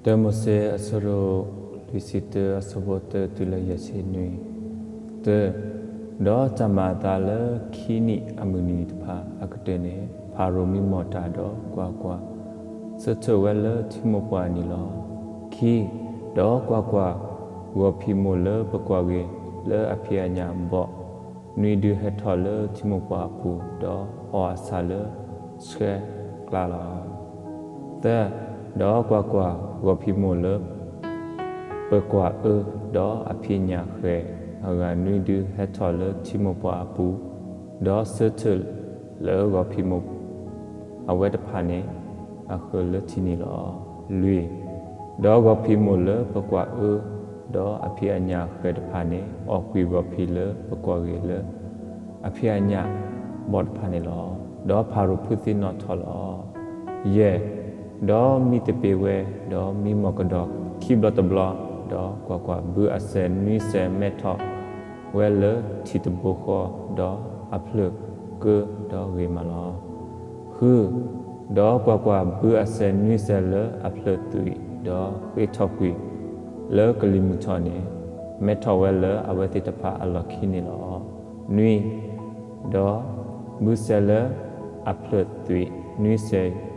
တၢမိၤၡ့ အဆၢဒိၣ်လွံၢ်ဆံတၢ အဆၢဖိတၢတုၤလၢယဲၢ်ဆံနွံ. တၢ, ဒီးတၢ်မၤအသးလၢခံနံၣ်အမုၢ်နံၤတဖၣ်အကတၢၢ်န့ၣ် ဖၤရိၤမံမီၢ်တၢ်ဒီးကွၢ်ကွၢ်, ဆၢထၢၣ်ဝဲလၢထံမိၢ်ပှၢ်အနံၤလီၤ. ခံ, ဒီးကွၢ်ကွၢ်, ဂီၤဖံးမိၢ်လၢပကွၢ်ဂ့ၤလၢအဖံးအညၣ်ဘီၣ် နွံဒုဟဲထီၣ်လၢထံမိၢ်ပှၢ်အပူၤ, ဒီးအီၣ်အဆၣ်လၢဆှဲကျါလီၤ. သၢ, ဒီးကွၢ်ကွၢ်, ဂီၤဖံးမိၢ်လၢပကွၢ်အၢ ဒီးအဖံးအညၣ်ဃဲၤအဂၤနွံဒုဟဲထီၣ်လၢထံမိၢ်ပှၢ်အပူၤ, ဒီးဆၢထၢၣ်လၢဂီၤဖံးမိၢ်အဝဲတဖၣ်န့ၣ် အဃၢၤလၢထံနံၤလီၤ. လွံၢ်, ဒီးဂီၤဖံးမိၢ်လၢပကွၢ်အၢ ဒီးအဖံးအညၣ်ဃဲၤတဖၣ်န့ၣ် အီၣ်ကွံာ်ဂီၤဖံးလၢပကွၢ်ဂ့ၤလၢ အဖံးအညၣ်ဘီၣ်တဖၣ်န့ၣ်လီၤ. ဒီးဖၤရိၤဖုသံနီၣ်ထီၣ်လီၤ. ယဲၢ်, ဒီးမံတပ့ၤဝဲ, ဒီးမံမီၢ်ကဒီးခံဘျီတဘျီ, ဒီးကွၢ်ကွၢ်, ဘုအစဲၤနွံစဲၤမဲထီၣ်ဝဲလၢထံတဘိဃီ, ဒီးအဖျၢၣ်ကၢဒီးဂ့ၤမးလီၤ. ဃု, ဒီးကွၢ်ကွၢ်, ဘုအစဲၤနွံစဲၤလၢအဖျၢၣ်သွံၣ်, ဒီးဃ့ထီၣ်ကွံာ်လၢကလံၤမုၢ်ထီၣ်န့ၣ်, မဲထီၣ်ဝဲလၢအဝဲသ့ၣ်တဖၣ်အလီၢ်ခံန့ၣ်လီၤ. နွံ, ဒီးဘုစဲၤလၢအဖျၢၣ်သွံၣ်နွံစဲၤ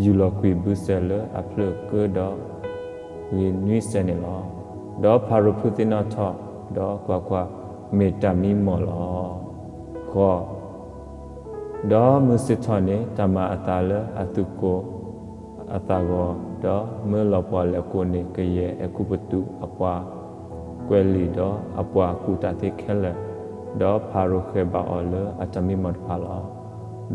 ယူၢ်လီၤကွံာ်ဘုစဲၤလၢအဖျၢၣ်ကၢဒီးဂ့ၤနွံစဲၤန့ၣ်လီၤ. ဒီးဖၤရိၤဖုသံနီၣ်ထီၣ်, ဒီးကွၢ်ကွၢ်, မ့ၢ်တၢ်မံမီၢ်လီၤ. ဃိး, ဒီးမုၢ်ဆ့ၣ်ထီၣ်န့ၣ် တၢ်မၤအသးလၢအသူၣ်ကိၢ်အသးဂီၤ, ဒီးမၢလီၤပှီၢ်လဲၤကိးန့ၢ်ကယဲၢ်အဲၤကူပတူးအပှၤကွဲးလံာ်, ဒီးအပှၤကူၣ်တၢ်သ့ခဲလၢာ်, ဒီးဖၤရိၤဃဲၤဘၣ်အီၤလၢအတၢ်မံမီၢ်တဖၣ်လီၤ.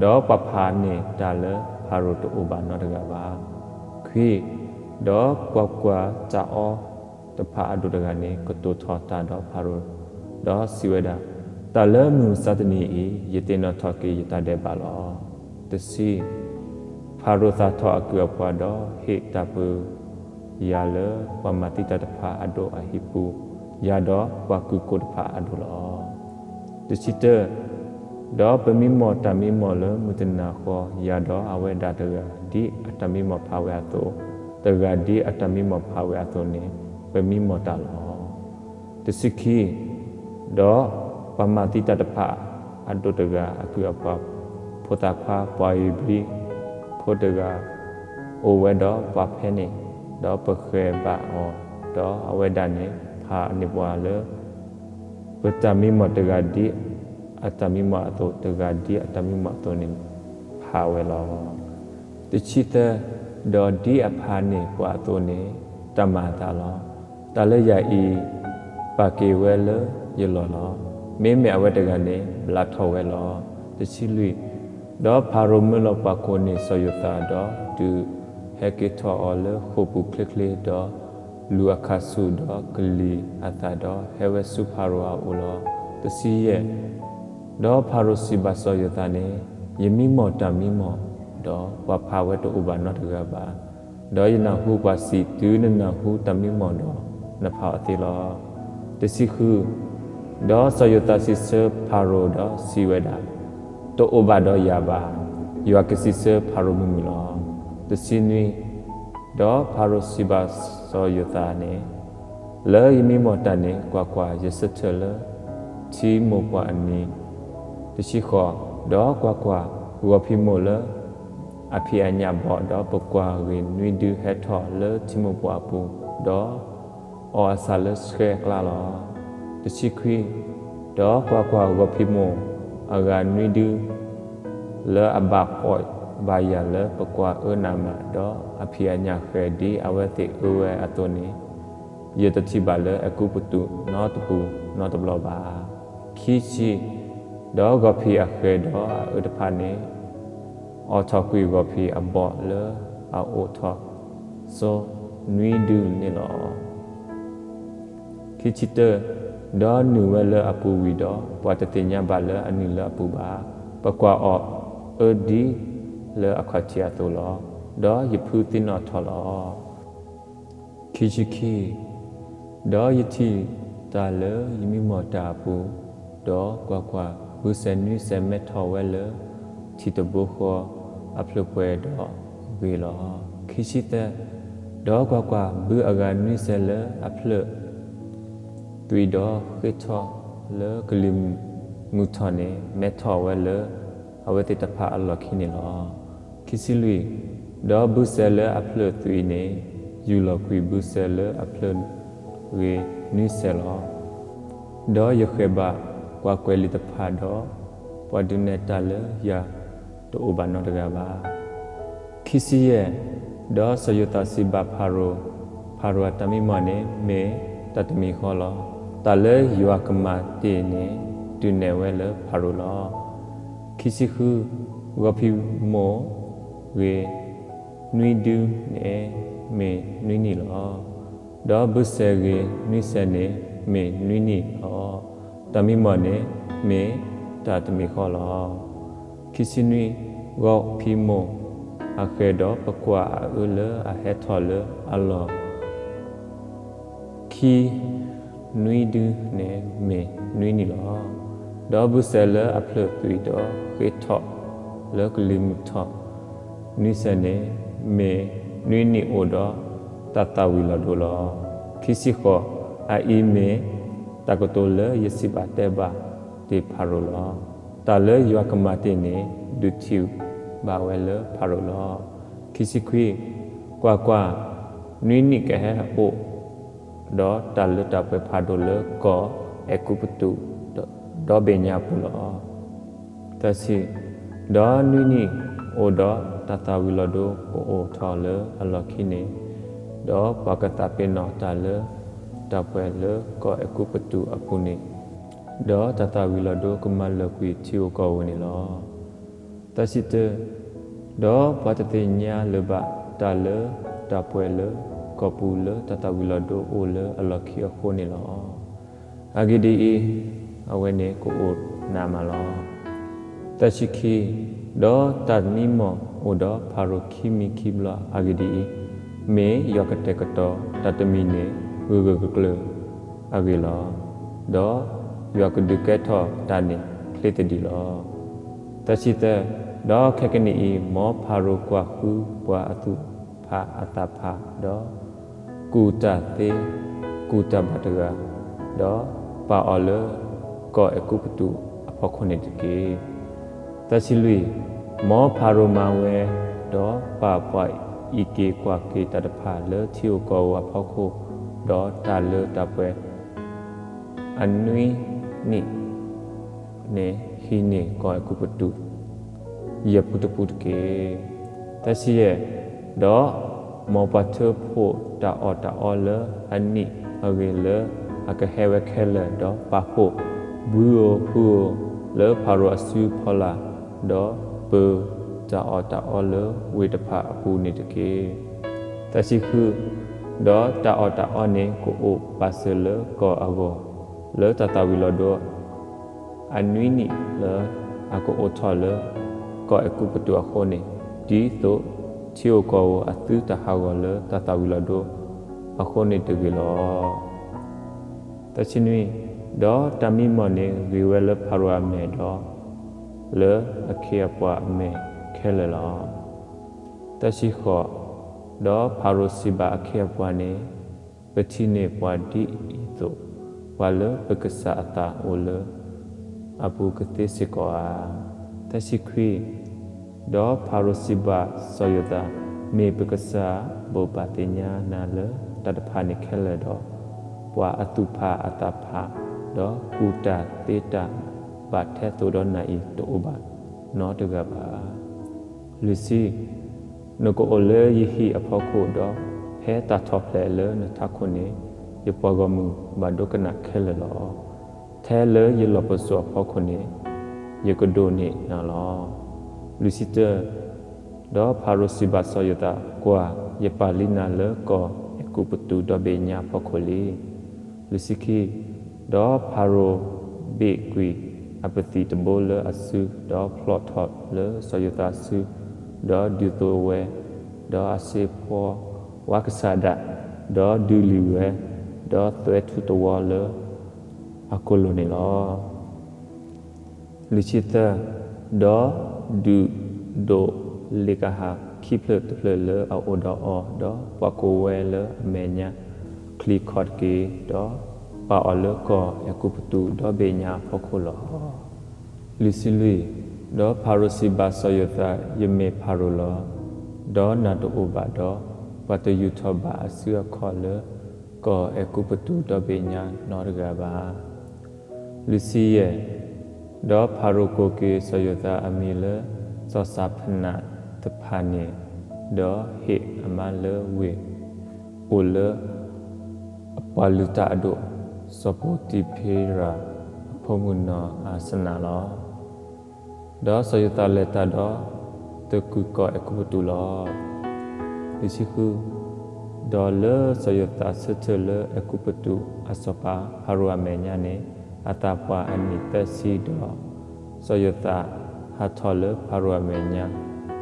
ဒီးပှၤဖးန့ၢ်တၢ်လၢဖၤရိၤတအိၣ်ဘၣ်နီတဂၤဘၣ်. ခွံ, ဒီးကွၢ်ကွၢ်, တၢ်အီတဖၣ်အဒိၣ်တဂၤန့ၣ် ကတိၤထီၣ်တၢ်ဒီးဖၤရိၤ, ဒီးစံးဝဲဒၣ်, တၢ်လၢမုၢ်မဆါတနံၤအံၤ ယသ့ၣ်နီၣ်ထီၣ်က့ၤယတၢ်ဒဲးဘးလီၤ. တဆံ, ဖၤရိၤသးထီၣ်အကုၢ်အပှၤ, ဒီးဟ့ၣ်တၢ်ပၢယၤလၢပှၤမၤသံတၢ်တဖၣ်အဒိၣ်အဟံၣ်ပူၤ, ယၤဒီးပှၤကုၢ်ကိးတဖၣ်အဒိၣ်လီၤ. တဆံတၢ, ဒီးပမံမီၢ်တၢ်မံမီၢ်လၢမုၢ်တနၤဃီ, ယၤဒီးအဝဲဒၣ်တဂၤဒ်အတၢ်မံမီၢ်ဖးဝဲအသိး, တဂၤဒ်အတၢ်မံမီၢ်ဖးဝဲအသိးန့ၣ်, ပမံမီၢ်တၢ်လီၤ. တဆံခံ, ဒီးပှၤမၤသံတၢ်တဖၣ်အဒိၣ်တဂၤ, အကုၢ်အပှၤ, ဖိသၣ်ခွါ, ပှၤဧ့ၤဘြံၤဖိတဂၤ, အိၣ်ဝဲဒီးပှၤဖဲန့ၣ်, ဒီးပဃဲၤဘၣ်အီၤ, ဒီးအဝဲဒၣ်န့ၣ်ဖးန့ၢ်ပှၤလၢ ပတၢ်မံမီၢ်တဂၤဒ်အတၢ်မံမီၢ်အသိး, တဂၤဒ်အတၢ်မံမီၢ်အသိးန့ၣ်ဖးဝဲလီၤ. တဆံသၢ, ဒီးဒ်အဖးန့ၢ်ပှၤအသိးန့ၣ်, တၢ်မၤအသးလီၤ. တၢ်လၢယၤအံၤပာ်က့ၤဝဲလၢယလီၢ်လီၤ. မ့မ့ၢ်အဝဲတဂၤန့ၣ် ဘျါထီၣ်ဝဲလီၤ. တဆံလွံၢ်, ဒီးဖၤရိၤမၢလီၤပှီၢ်ကိးန့ၢ်စီၤယိၤသး, ဒီးဒုးဟဲက့ၤထီၣ်အီၤလၢဃိာ်ပူၤချ့ချ့, ဒီးလူၤအခးဆူၣ်, ဒီးကလံၤအသး, ဒီးဟဲဝဲဆူဖၤရိၤအအိၣ်လီၤ. တဆံယဲၢ်, ဒီးဖၤရိၤစံးဘၣ်စီၤယိၤသးန့ၣ်, ယမံမီၢ်တၢ်မံမီၢ်, ဒီးပှၤဖးဝဲတအိၣ်ဘၣ်နီတဂၤဘၣ်. ဒီးယနၢ်ဟူပှၤစံးတုၤနနၢ်ဟူတၢ်မံမီၢ်ဒီး, နဖးအီၤသ့လီၤ. တဆံဃု, ဒီးစီၤယိၤသးစံးဆၢဖၤရိၤဒီးစံးဝဲဒၣ်, တအိၣ်ဘၣ်ဒီးယၤဘၣ်, ယွၤကစံးဆၢဖၤရိၤမုာ်မုာ်လီၤ. တဆံနွံ, ဒီးဖၤရိၤစံးဘၣ်စီၤယိၤသးန့ၣ်, လၢယမံမီၢ်တၢ်န့ၣ်, ကွၢ်ကွၢ်, ယဆၢထၢၣ်လၢထံမိၢ်ပှၢ်အနံၤ, တဆံဃိး, ဒီးကွၢ်ကွၢ်, ဂီၤဖံးမိၢ်လၢအဖံးအညၣ်ဘီၣ်, ဒီးပကွၢ်ဂ့ၤနွံဒုဟဲထီၣ်လၢထံမိၢ်ပှၢ်အပူၤ, ဒီးအီၣ်အဆၣ်လၢဆှဲကျါလီၤ. တဆံခွံ, ဒီးကွၢ်ကွၢ်, ဂီၤဖံးမိၢ်အဂၤနွံဒု လၢအဘၣ်ပီၢ်ဘၣ်ယၤလၢပကွၢ်အၢနးမး, ဒီးအဖံးအညၣ်ဃဲၤဒ်အဝဲသ့ၣ်အၢဝဲအသိးန့ၣ်, ယတထံၣ်ဘၣ်လၢအဲၤကူပတူးနီတပူၤနီတဘျီဘၣ်. ခံဆံ, ဒီးဂီၤဖံးအဃဲၤဒီးအအၢတဖၣ်န့ၣ် အီၣ်ထီၣ်ကွံာ်ဂီၤဖံးအဘီၣ်လၢအအိၣ်ထီၣ်စိနွံဒုန့ၣ်လီၤ. ခံဆံတၢ, ဒီးနုာ်ဝဲလၢအပူၤဝံၤဒီး, ပှၤတသ့ၣ်ညါဘၣ်လၢအနုာ်လၢအပူၤဘၣ်. ပကွၢ်အီၤအၢဒ်လၢအခီၣ်ထံးအသိးလီၤ. ဒီးယဖုသံနီၣ်ထီၣ်လီၤ. ခံဆံခံ, ဒီးယထံၣ်တၢ်လၢယမံမီၢ်တၢ်အပူၤ, ဒီးကွၢ်ကွၢ်, ဘုစဲၤနွံစဲၤမဲထီၣ်ဝဲလၢထံတဘိဃီအဖျၢၣ်ပှဲၤဒီးဂ့ၤလီၤ. ခံဆံသၢ, ဒီးကွၢ်ကွၢ်, ဘုအဂၤနွံဆဲးလၢအဖျၢၣ်သွံၣ်ဒီးဃ့ထီၣ်လၢကလံၤမုၢ်ထီၣ်န့ၣ် မဲထီၣ်ဝဲလၢအဝဲသ့ၣ်တဖၣ်အလီၢ်ခံန့ၣ်လီၤ. ခံဆံလွံၢ်, ဒီးဘုဆဲးလၢအဖျၢၣ်သွံၣ်န့ၣ် ယူၢ်လီၤကွံာ်ဘုဆဲးလၢအဖျၢၣ်ဂ့ၤနွံဆဲးလီၤ. ဒီးယဃဲၤဘၣ်ပှၤကွဲးလံာ်တဖၣ်ဒီး, ပှၤဒုးနဲၣ်တၢ်လၢယၤတအိၣ်ဘၣ်နီတဂၤဘၣ်. ခံဆံယဲၢ်, ဒီးစီၤယိၤသးစံးဘၣ်ဖၤရိၤ, ဖၤရိၤအတၢ်မံမီၢ်န့ၣ် မ့ၢ်တၢ်တမံၤဃီလီၤ. တၢ်လၢယွၤကမၤတ့ၢ်န့ၣ် တုၤနဲၣ်ဝဲလၢဖၤရိၤလီၤ. ခံဆံဃု, ဂီၤဖံးမိၢ်ဂ့ၤနွံဒုန့ၣ် မ့ၢ်နွံနံၣ်လီၤ. ဒီးဘုဆဲးဂ့ၤနွံဆဲးန့ၣ် မ့ၢ်နွံနံၣ်လီၤ. တၢ်မံမီၢ်န့ၣ် မ့ၢ်တၢ်တမံၤဃီလီၤ. ခံဆံနွံ, ဂီၤဖံးမိၢ်အဃဲၤဒီး ပကွၢ်အအၢလၢအဟဲထီၣ်လၢအလီၢ် ခံနွံဒုန့ၣ် မ့ၢ်နွံနံၣ်လီၤ. ဒီးဘုဆဲးလၢအဖျၢၣ်သွံၣ်ဒီးဃ့ထီၣ်လၢကလံၤမုၢ်ထီၣ်နွံဆဲးန့ၣ် မ့ၢ်နွံနံၣ်အိၣ်ဒီးတၢ်သၣ်ဝံၤလီၤဒိလီၤ. ခံဆံဃိး, အအံၤမ့ၢ်တၢ်ကတိၤလၢယစံးဘၣ်တဲဘၣ်တ့ၢ်ဖၤရိၤလီၤ. တၢ်လၢယွၤကမၤတ့ၢ်န့ၣ် ဒုးထံၣ်ဘၣ်ဝဲလၢဖၤရိၤလီၤ. ခံဆံခွံ, ကွၢ်ကွၢ်, နွံနံၣ်ကဟဲအိၣ် ဒီးတၢ်လၢတၢ်ပှဲၤဖးဒိၣ်လၢကီၢ်အဲၤကူပတူး ဒီဘ့ၣ်ညါအပူၤလီၤ. သၢဆံ, ဒီးနွံနံၣ်အိၣ်ဒီးတၢ်သၣ်ဝံၤလီၤဒိကအိၣ်ထီၣ်လၢအလီၢ်ခံန့ၣ်, ဒီးပှၤကသးပ့ၤနီၣ်တၢ်လၢတၢ်ပှဲၤလၢကီၢ်အဲၤကူပတူးအပူၤန့ၣ်, ဒီးတၢ်သၣ်ဝံၤလီၤဒိကမၤလၢာ်ကွံာ်ထံဧိၤကီၢ်ဧိၤန့ၣ်လီၤ. သၢဆံတၢ, ဒီးပှၤတသ့ၣ်ညါလၢၤဘၣ်တၢ်လၢတၢ်ပှဲၤလၢကီၢ်ပူၤလၢတၢ်သၣ်ဝံၤလီၤဒိအိၣ်လၢအလီၢ်ခံအဃိန့ၣ်လီၤ. အဂ့ၢ်ဒ်အံၤ, အဝဲန့ၣ်ကအိၣ်နးမးလီၤ. သၢဆံခံ, ဒီးတၢ်မံမီၢ်အိၣ်ဒီးဖၤရိၤခံမံၤခံဘျီအဂ့ၢ်ဒ်အံၤ, မ့ၢ်ယွၤကတဲာ်ကတီၤတၢ်တမံၤန့ၣ် ဂၢၢ်ဂၢၢ်ကျၢၤကျၢၤအဂ့ၢ်လီၤ. ဒီးယွၤကဒုးကဲထီၣ်တၢ်န့ၣ်ချ့သဒံးလီၤ. သၢဆံသၢ, ဒီးခဲကနံၣ်အံၤ မ်ဖၤရိၤကွၢ်ဃုပှၤအသူၣ်ဖးအသးဖး, ဒီးကူၣ်တၢ်သ့ကူၣ်တၢ်ဘၣ်တဂၤ, ဒီးပာ်အီၤလၢကီၢ်အဲၤကူပတူးအဖီခိၣ်န့ၣ်တက့ၢ်. သၢဆံလွံၢ်, မ်ဖၤရိၤမၤဝဲ, ဒီးပာ်ပှၤအံးက့ၤကွၢ်က့ၤတၢ်တဖၣ်လၢထံဧိၤကီၢ်ဧိၤအဖီခိၣ်, ဒီးတၢ်လၢတၢ်ပှဲၤ အနွံနံၣ်န့ၣ် ဟံးန့ၢ်ကီၢ်အဲၤကူပတူး ယပူတပူတက့ၢ်. သၢဆံယဲၢ်, ဒီးမ်ပှၤထၢဖှိၣ်တၢ်အီၣ်တၢ်အီလၢအနံၣ်အဂ့ၢ်လၢအကဟဲဝဲခဲလၢာ်, ဒီးပာ်ဖှိၣ်ဘှံးဧိၤဟုဧိၤလၢဖၤရိၤအစုဖီလာ်, ဒီးပၢၤတၢ်အီၣ်တၢ်အီလၢဝ့ၢ်တဖၣ်အပူၤန့ၣ်တက့ၢ်. သၢဆံဃု, ဒီးတၢ်အီၣ်တၢ်အီန့ၣ်ကအိၣ်ပာ်စၢၤလၢကီၢ်အဂီၢ်, လၢတၢ်သၣ်ဝံၤလီၤဒိ အနွံနံၣ်လၢအကအိၣ်ထီၣ်လၢကီၢ်အဲၤကူပတူးအဃိန့ၣ်, ဒ်သိးထံဧိၤကီၢ်ဧိၤအသုတၢ်ဟးဂီၤလၢတၢ်သၣ်ဝံၤလီၤဒိအဃိန့ၣ်တဂ့ၤလီၤ. သၢဆံနွံ, ဒီးတၢ်မံမီၢ်န့ၣ်ဂ့ၤဝဲလၢဖၤရိၤအမဲာ်ဒီး လၢအခ့အပှၤအမဲာ်ခဲလၢာ်လီၤ. သၢဆံဃိး, ဒီးဖၤရိၤစံးဘၣ်အခ့အပှၤန့ၣ်, ပထံၣ်န့ၢ်ပှၤဒ်အံၤအသိး, ပှၤလၢပကစၢ်အသးအိၣ်လၢအပူၤကသ့စ့ၢ်ကီးဧါ. သၢဆံခွံ, ဒီးဖၤရိၤစံးဘၣ်စီၤယိၤသး, မ့ၢ်ပကစၢ်ဘိးဘၣ်သ့ၣ်ညါနၤလၢတၢ်တဖၣ်န့ၣ်ခဲလၢာ်ဒီး, ပှၤအသူၣ်ဖးအသးဖး, ဒီးကူၣ်တၢ်သ့တၢ်ဘၣ်ထဲသိးဒီးနၤအံၤ တအိၣ်ဘၣ်နီတဂၤဘၣ်. လွံၢ်ဆံ, နကအိၣ်လၢယဟံၣ်အဖီခိၣ်ဒီး, ဖဲတၢ်ထီၣ်ဖျဲးလၢနထးခိၣ်န့ၣ်, ယပှၤဂီၢ်မုၢ်ဘၣ်ဒိကနၣ်ခဲလၢာ်လီၤ. ထဲလၢယလီၢ်ပစိာ်အဖီခိၣ်န့ၣ်, ယကဒိးန့ၢ်နၤလီၤ. လွံၢ်ဆံတၢ, ဒီးဖၤရိၤစံးဘၣ်စီၤယိၤသး, ကွၢ်, ယပာ်လံနၤလၢကီၢ်အဲၤကူပတူးဒီဘ့ၣ်ညါအဖီခိၣ်လံ. လွံၢ်ဆံခံ, ဒီးဖၤရိၤဘ့ၣ်ကွံာ်အပသံၣ်တဘိလၢအစု, ဒီးဖျီၣ်ထီၣ်လၢစီၤယိၤသးအစု, ဒီးဒုးသိးဝဲ, ဒီးအစ့ဖှီဝါကစၢ်ဒၣ်, ဒီးဒုးလံာ်ဝဲ, ဒီးသွဲထူတဝီလၢအကိာ်လိၤန့ၣ်လီၤ. လွံၢ်ဆံသၢ, ဒီးဒုးဒိးလ့ၣ်ကဟၣ် ခံဖျၢၣ်တဖျၢၣ်လၢအအိၣ်ဒီးအီၤ, ဒီးပှၤကိးဝဲလၢအမဲာ်ညါ ချံခီၣ်တက့ၢ်, ဒီးပာ်အီၤလၢကီၢ်အဲၤကူပတူးဒီဘ့ၣ်ညါအဖီခိၣ်လီၤ. လွံၢ်ဆံလွံၢ်, ဒီးဖၤရိၤစံးဘၣ်စီၤယိၤသး, ယမ့ၢ်ဖၤရိၤလီၤ. ဒီးနၤတအိၣ်ဘၣ်ဒီး ပှၤတယူးထီၣ်ဘၣ်အစုအခီၣ်လၢကီၢ်အဲၤကူပတူးဒီဘ့ၣ်ညါနီတဂၤဘၣ်. လွံၢ်ဆံယဲၢ်, ဒီးဖၤရိၤကိးက့ၤစီၤယိၤသးအမံၤလၢ စီၤစၤဖနးတဖၣ်န့ၣ်, ဒီးဟ့ၣ်အမါလၢဝ့ၢ်အိၣ်လၢ အပှၤလုၢ်တၢ်အဒိၣ် စီၤပိၤတံၤဖ့ရၤ အဖိမုၣ်နီၢ်အၤစနးလီၤ. ဒီးစီၤယိၤသးလဲၤတၢ်ဒီး သကုၤကီၢ်အဲၤကူပတူးလီၤ. လွံၢ်ဆံဃု, ဒီးလၢစီၤယိၤသးဆၢထၢၣ်လၢအဲၤကူပတူးအစီၤပၤဖၤရိၤအမဲာ်ညါန့ၣ်, အသးပှၢ်အနံၣ်သၢဆံဒီး စီၤယိၤသးဟးထီၣ်လၢဖၤရိၤအမဲာ်ညါ,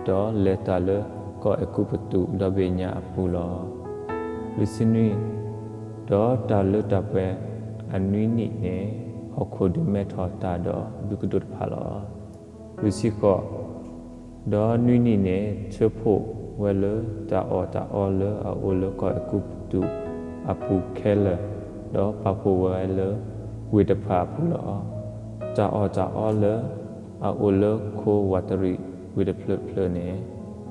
ဒီးလဲၤတၢ်လၢကီၢ်အဲၤကူပတူးဒီဘ့ၣ်ညါအပူၤလီၤ. လွံၢ်ဆံနွံ, ဒီးတၢ်လၢတၢ်ပှဲၤအနွံနံၣ်န့ၣ်, ဟီၣ်ခိၣ်ဒုးမဲထီၣ်တၢ်ဒီးဒူကဒိၣ်တဖၣ်လီၤ. လွံၢ်ဆံဃိး, ဒီးနွံနံၣ်န့ၣ် ဆၢဖှိၣ်ဝဲလၢတၢ်အီၣ်တၢ်အီလၢအအိၣ်လၢကီၢ်အဲၤကူပတူးအပူၤခဲလၢာ်, ဒီးပာ်ဖှိၣ်ဝဲလၢဝ့ၢ်တဖၣ်အပူၤလီၤ. တၢ်အီၣ်တၢ်အီလၢအအိၣ်လၢခိဝၤတရံးဝ့ၢ်တဖျၢၣ်တဖျၢၣ်န့ၣ်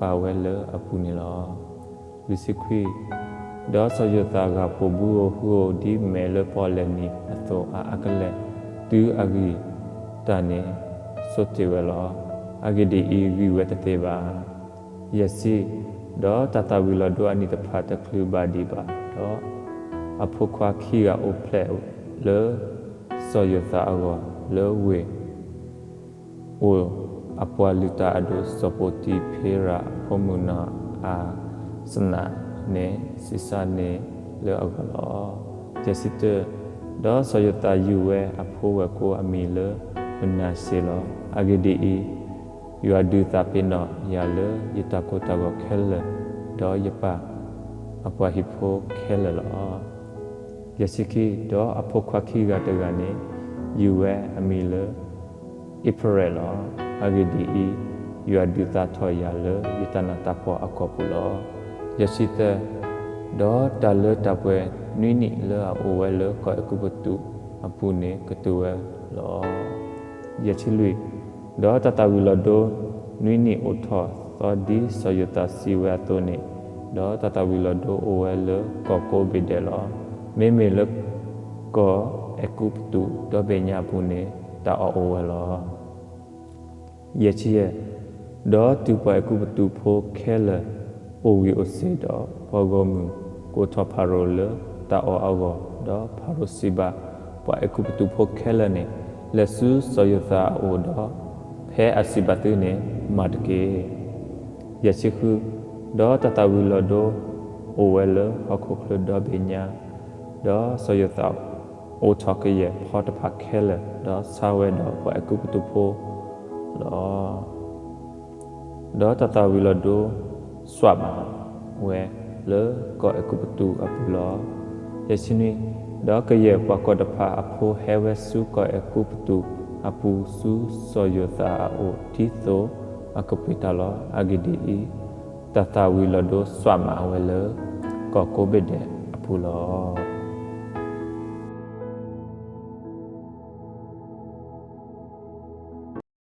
ပာ်ဝဲလၢအပူၤန့ၣ်လီၤ. လွံၢ်ဆံခွံ, ဒီးစီၤယိၤသးဂာ်ဖိးဘုဧိၤဟုဧိၤ ဒ်မဲာ်လၢပီၣ်လဲၣ်နံၤအသိးအါအါကလဲာ်, တုၤအဂံၢ်တၢ်န့ၣ်ဆိတ့ၢ်ဝဲလီၤ. အဂ့ၢ်ဒ်အံၤ, ဂံၢ်ဝဲတသ့ဘၣ်. ယဲၢ်ဆံ, ဒီးတၢ်သၣ်ဝံၤလီၤဒိအနံၣ်တဖၣ်တချုးဘၣ်ဒံးဘၣ်ဒီး, အဖိခွါခံဂၤအိၣ်ဖျဲၣ်လၢစီၤယိၤသးအဂီၢ် လၢဝ့ၢ် အိၣ်အပှၤလုၢ်တၢ်အဒိၣ်စီၤပိၤတံၤဖ့ရၤအဖိမုၣ်နီၢ်အၤစနးန့ၣ် ဆံးစၢ်န့ၢ်လၢအဂီၢ်လီၤ. ယဲၢ်ဆံတၢ, ဒီးစီၤယိၤသးယုၢ်ဝဲအဖိဝဲၢ်ကိအမံၤလၢမနၤၡ့လီၤ. အဂ့ၢ်ဒ်အံၤ, ယွၤဒုးသးပ့ၤနီၣ်ယၤလၢယတၢ်ကိၢ်တၢ်ဂီၤခဲလၢာ်, ဒီးယပၢ်အပှၤဟံၣ်ဖိခဲလၢာ်လီၤ. ယဲၢ်ဆံခံ, ဒီးအဖိခွါခံဂၤတဂၤန့ၣ် ယုၢ်ဝဲအမံၤလၢ အ့ဖရဲၣ်လီၤ. အဂ့ၢ်ဒ်အံၤ, ယွၤဒုးသးထီၣ်ယၤလၢယတၢ်နးတၢ်ဖှီၣ်အကီၢ်ပူၤလီၤ. ယဲၢ်ဆံသၢ, ဒီးတၢ်လၢတၢ်ပှဲၤနွံနံၣ်လၢအအိၣ်ဝဲလၢကီၢ်အဲၤကူပတူးအပူၤန့ၣ်ကတိၤဝဲလီၤ. ယဲၢ်ဆံလွံၢ်, ဒီးတၢ်သၣ်ဝံၤလီၤဒိနွံနံၣ်အိၣ်ထီၣ်သီဒ်စီၤယိၤသးစံးဝဲအသိးန့ၣ်, ဒီးတၢ်သၣ်ဝံၤလီၤဒိအိၣ်ဝဲလၢကီၢ်ကိးဘ့ၣ်ဒဲးလီၤ. မ့မ့ၢ်လၢကီၢ်အဲၤကူပတူးဒီဘ့ၣ်ညါအပူၤန့ၣ် တၢ်အီၣ်အိၣ်ဝဲလီၤ. ယဲၢ်ဆံယဲၢ်, ဒီးတုၤပှၤအဲၤကူပတူးဖိခဲလၢာ်အိၣ်ဝံၤအိၣ်စ့ၢ်ဒီး, ပှၤဂီၢ်မုၢ်ကိးထီၣ်ဖၤရိၤလၢတၢ်အီၣ်အဂီၢ်, ဒီးဖၤရိၤစံးဘၣ်ပှၤအဲၤကူပတူးဖိခဲလၢာ်န့ၣ်, လဲၤဆူစီၤယိၤသးအအိၣ်ဒီး, ဖဲအစံးဘၣ်သုန့ၣ်မၤတက့ၢ်. ယဲၢ်ဆံဃု, ဒီးတၢ်သၣ်ဝံၤလီၤဒိအိၣ်ဝဲလၢဟီၣ်ခိၣ်ချၢဒီဘ့ၣ်ညါ, ဒီးစီၤယိၤသးအိးထီၣ်ကယဲၢ်ဖီတဖၣ်ခဲလၢာ်, ဒီးဆါဝဲဒီးပှၤအဲၤကူပတူးဖိလီၤ. ဒီးတၢ်သၣ်ဝံၤလီၤဒိစွးမးဝဲလၢကီၢ်အဲၤကူပတူးအပူၤလီၤ. ယဲၢ်ဆံနွံ, ဒီးကယဲၢ်ပှၤကီၢ်တဖၣ်အဖိဟဲဝဲဆူကီၢ်အဲၤကူပတူးအပူၤဆူစီၤယိၤသးအအိၣ်ဒ်သိးအကပှ့ၤတၢ်လီၤ. အဂ့ၢ်ဒ်အံၤ, တၢ်သၣ်ဝံၤလီၤဒိစွးမးဝဲလၢကီၢ်ကိးဘ့ၣ်ဒဲးအပူၤလီၤ.